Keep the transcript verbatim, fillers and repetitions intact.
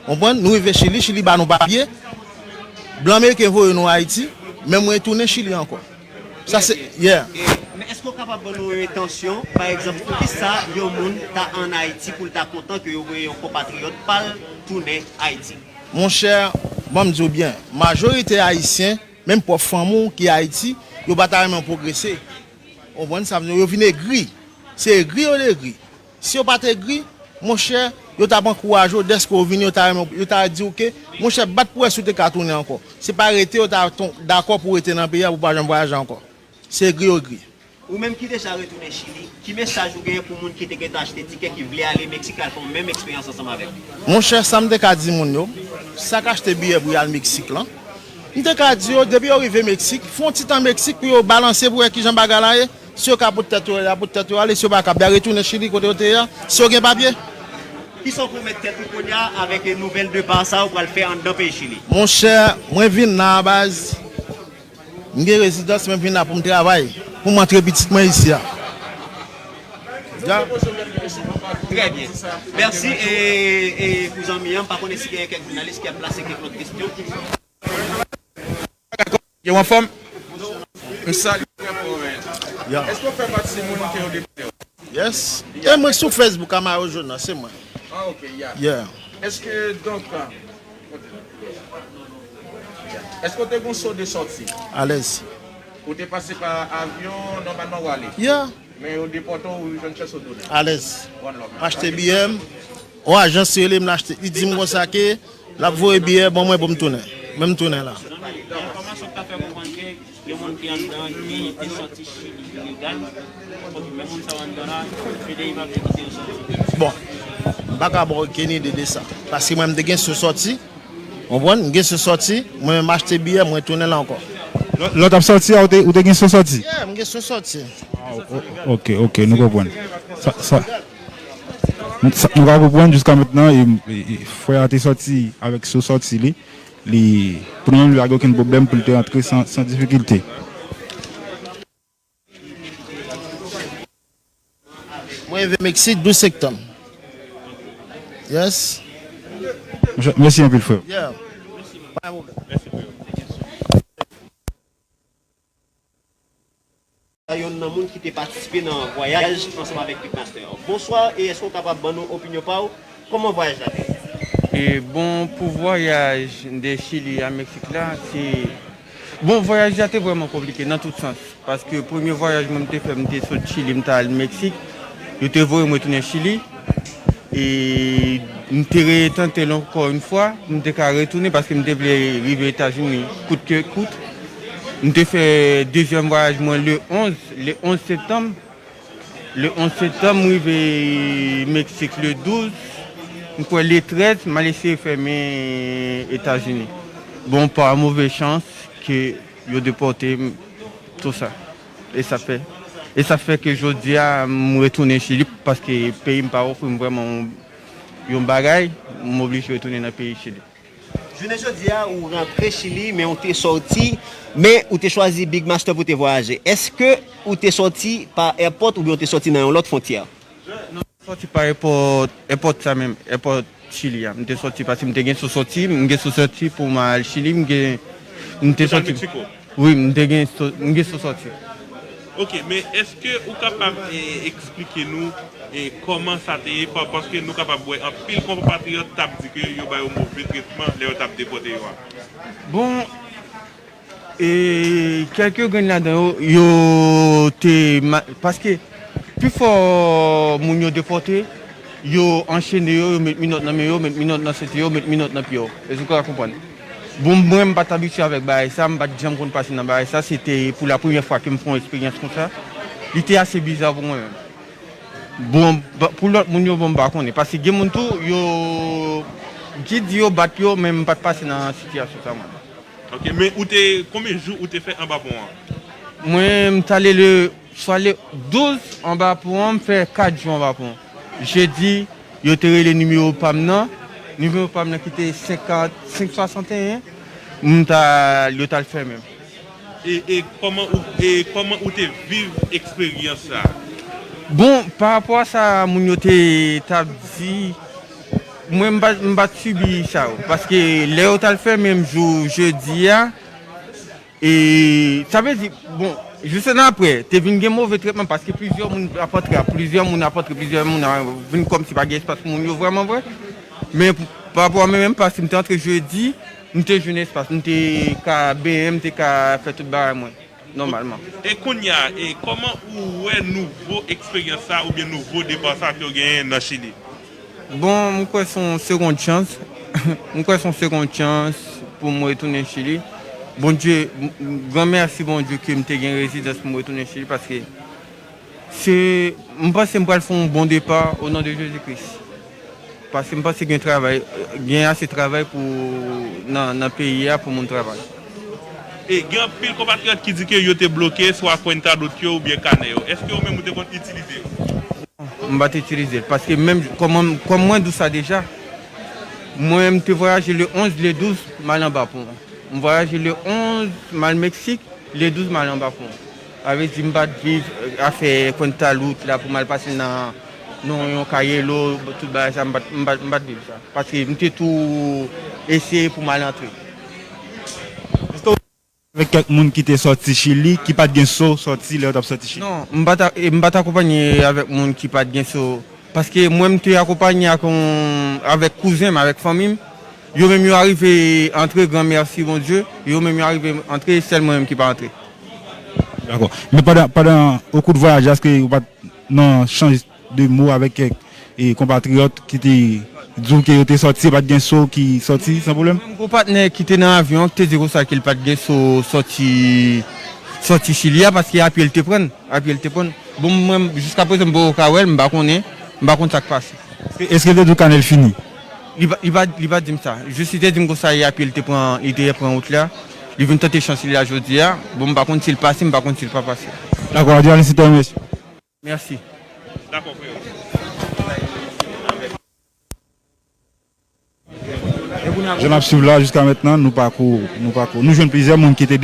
Konprann? Nou rive Chili, Chili ba nou papye. Blan ameriken voye nou Ayiti, men mwen retounen Chili ankò. Sa se, yeah. E, men èske w kapab ban nou yon entansyon, pa egzanp, poukisa yon moun ta ann Ayiti pou l ta kontan ke yo voye yon konpatriyòt pa l tounen Ayiti? Monchè, ban m di w byen, majorite Ayisyen, menm pwòp fanmi w ki Ayiti, yo pa ta renmen w pwogrese. Ou konprann sa m di w? Yo vin egri. Se egri yo egri. Si yo pa t egri, monchè, yo t ap ankouraje w, dèske w vini, yo ta renmen w, yo ta di w ke, monchè, bat pou wè si w te ka tounen ankò. Se pa rete, yo ta ton- dakò pou w rete nan peyi a, pou w pa janm vwayaje ankò. Se egri yo egri. Ou menm ki deja retounen Chili, ki mesaj ou genyen pou moun ki te gentan achte tikè, ki vle ale Meksik, al fè yon menm eksperyans ansanm avè w? Monchè, sa m te ka di moun yo, sa k achte biyè pou y al Meksik lan, m te ka di yo, depi yo rive Meksik, fè yon ti tan Meksik pou yo balanse pou wè kijan bagay la ye. Si yo ka pot tèt yo, y a pot tèt yo ale. Si yo pa kab, y a retounen Chili kote yo te ye a, si yo gen papye. Kisa w pwomèt tèt ou kounye a avèk nouvèl depa sa ou pral fè anndan peyi Chili? Monchè, mwen vin la a baz, m gen rezidans, men m vin la pou m travay, pou m antre pitit mwen isi a. Trè byen. Mèsi, e, e pou zanmi an, m pa konnen si genyen kèk jounalis ki ap plase kèk lòt kesyon. Yo anfòm? M salye w trè fò, men. Yeah. Èske w fè pati moun ke yo depote yo? Yes. E mwen sou Facebook, Amaro Jonas, se mwen. Ah, ok, yeah. Yeah. Èske, donk, èske w te gon so de sòti? Alèz. Ou te pase pa avyon, nòmalman w ale? Yeah. Men yo depòte w, ou jwenn chans ou tounen. Alèz. One love, man. M achte biyè m, yon ajans rele m, l achte. Li di m konsa ke l ap voye biyè ban mwen pou m tounen. Men m tounen la. Enfòmasyon k ta fè konprann ke gen moun ki anndan ki te sòti Chili ilegal. Fòk menm moun sa yo anndan la, F D I pa vle kite yo sòti. Bon, m pa ka ba w okenn ide de sa. Paske mwen, m te gen sou sòti. Ou konprann? M gen sou sòti. Mwen menm, m achte biyè, mwen tounen la ankò. Lè, lè w t ap sòti a, ou te, ou te gen sou sòti? Yeah, m gen sou sòti. Ah, o-, ok, ok, nou konprann. Sa, sa, sa nou ka konprann jiska mentnan, e, e, e frè a te sòti avèk sou sòti li. Li, pou nou menm, li pa gen okenn pwoblèm pou l te rantre san, san difikilte. Mwen rive Meksik douz septanm. Yes. Monchè, mèsi anpil, frè. Yeah. Pa gen pwoblèm. Yonn nan moun ki te patisipe nan vwayaj ansanm avèk Big Master. Bonswa, e èske w kapab ban nou opinyon pa w? Kòman vwayaj la te ye? E bon, pou vwayaj de Chili a Meksik la, se, bon, vwayaj la te vrèman konplike nan tout sans. Paske premye vwayaj mwen m te fè, m te sot Chili, m t al Meksik. Yo te voye m retounen Chili. E m te retante l ankò yon fwa, m te ka retounen paske m te vle rive Etazini kout ke kout. M te fè dezyèm vwayaj mwen le onz, le onz septanm. Le onz septanm, m rive Meksik le douz. M kwè le trèz, m al eseye fèmen Etazini. Bon, pa move chans ke yo depòte m, tou sa. E sa fè, e sa fè ke jodi a, m retounen Chili paske peyi m pa ofri m vrèman yon, yon bagay, m oblije retounen nan peyi Chili. Jounen jodi a, ou rantre Chili, men ou te sòti, men ou te chwazi Big Master pou te vwayaje. Èske ou te sòti pa èpòt oubyen ou te sòti nan yon lòt fwontyè? Non, m sòti pa èpòt, èpòt sa menm, èpòt Chili a. M te sòti paske m te gen sou sòti, m gen sou sòti pou m al Chili, m gen, m te sòti. Ou t al Meksiko? Wi, m te gen sou, m gen sou sòti. Ok, men èske ou kapab, e, eksplike nou, e, kòman sa te ye? Pa-, paske nou kapab wè anpil konpatriyòt t ap di ke yo ba yo move tretman lè yo t ap depòte yo a. Bon, e, kèlke grenn ladan yo, yo te ma-, paske pifò moun yo depòte, yo anchene yo, yo met minòt nan men yo, met minòt nan senti yo, met minòt nan pye yo. Èske w ka konprann? Bon, mwen, m pa t abitye avèk bagay sa, m pa t janm konn pase nan bagay sa, se te pou la premyè fwa ke m fè yon eksperyans konsa. Li te ase biza pou mwen menm. Bon, ba-, pou lòt moun yo, bon, m pa konnen. Paske gen moun tou, yo, gid yo bat yo, men m pa t pase nan sitiyasyon sa mwen. Ok, men ou te, konbyen jou ou te fè anba pon an? Mwen, m t ale le, swa le douz anba pon an, m fè kat jou anba pon. Jedi, yo te rele nimewo pa m nan, nimewo pa m nan ki te senkant, senk swasanteyen, m ta, yo t al fèmen m. E, e kòman ou, e kòman ou te viv eksperyans sa a? Bon, pa rapò a sa moun yo te, t ap di, Mwen, m pa, m pa t sibi sa yo. Paske lè yo t al fèmen m jou jedi a, e sa vle di, bon, jis annapre, te vin gen move tretman paske plizyè moun ap antre, plizyè moun ap antre, plizyè moun ap vin kòmsi pa gen espas pou moun yo vrèman vre. Men p-, pa rapò a mwen menm, paske m te antre jedi, m te jwenn espas, m te ka benyen, m te ka fè tout bagay mwen, nòmalman. E kounye a, e kòman ou wè nouvo eksperyans sa oubyen nouvo depa sa ke w genyen nan Chili? Bon, m kwè se yon segond chans. M kwè se yon segond chans pou m retounen Chili. Bondye, m, m, gran mèsi Bondye ke m te gen rezidans pou m retounen Chili, paske se, m panse m pral fè yon bon depa o non de Jezi Kris. Paske m panse gen travay, gen ase travay pou, nan, nan peyi a pou moun travay. E gen anpil konpatriyòt ki di ke yo te bloke swa kwenta dot yo oubyen kanè yo. Èske ou menm ou te konn itilize yo? M pa t itilize l, paske menm kòm, kòm mwen di w sa deja, mwen m te vwayaje le onz, le douz, m al anba pon an. M vwayaje le onz, m al Meksik, le douz, m al anba pon an. Sa vle di m pa t viv, eh, afè kwenta dot la pou m al pase nan, nan yon kayelo, tout bagay sa, m pa t, m pa t, m pa t viv sa. Paske m te tou eseye pou m al antre. Èske w avèk kèk moun ki te sòti Chili, ki pa t gen so sòti lè yo t ap sòti Chili? Non, m pa t a-, e m pa t akonpanye avèk moun ki pa t gen so. Paske mwen, m te akonpanye ak yon, avèk kouzen m, avèk fanmi m. Yo menm yo arive antre, gran mèsi Bondye. Yo menm yo arive antre, e sèl mwen menm ki pa antre. Dakò. Men pandan, pandan, okou de vwayaj la, èske ou pa t nan chanj de mo avèk kèk, e, konpatriyòt ki te di w ke yo te sòti, e pa t gen so ki sòti san pwoblèm? Mwen, m gon patnè ki te nan avyon an, ki te di konsa ke l pa t gen so sòti, sòti Chili a, paske a pye l te pran l, a pye l te pran l. Bon, mwen, jiskaprezan, m poko ka wè l, m pa konnen, m pa konn sa k pase. Èske, èske l te di w kanè l fini? Li pa, li pa, li pa di m sa. Jis li te di m konsa, e a pye l te pran, li te pran wout la. Li vin tante chans li la jodi a. Bon, m pa konn si l pase, m pa konn si l pa pase. Dakò, Adrian, se te remèsye. Mèsi. Dakò, frè. Jan n ap swiv la, jiska mentnan, nou pako, nou pako, nou jwenn plizyè moun ki te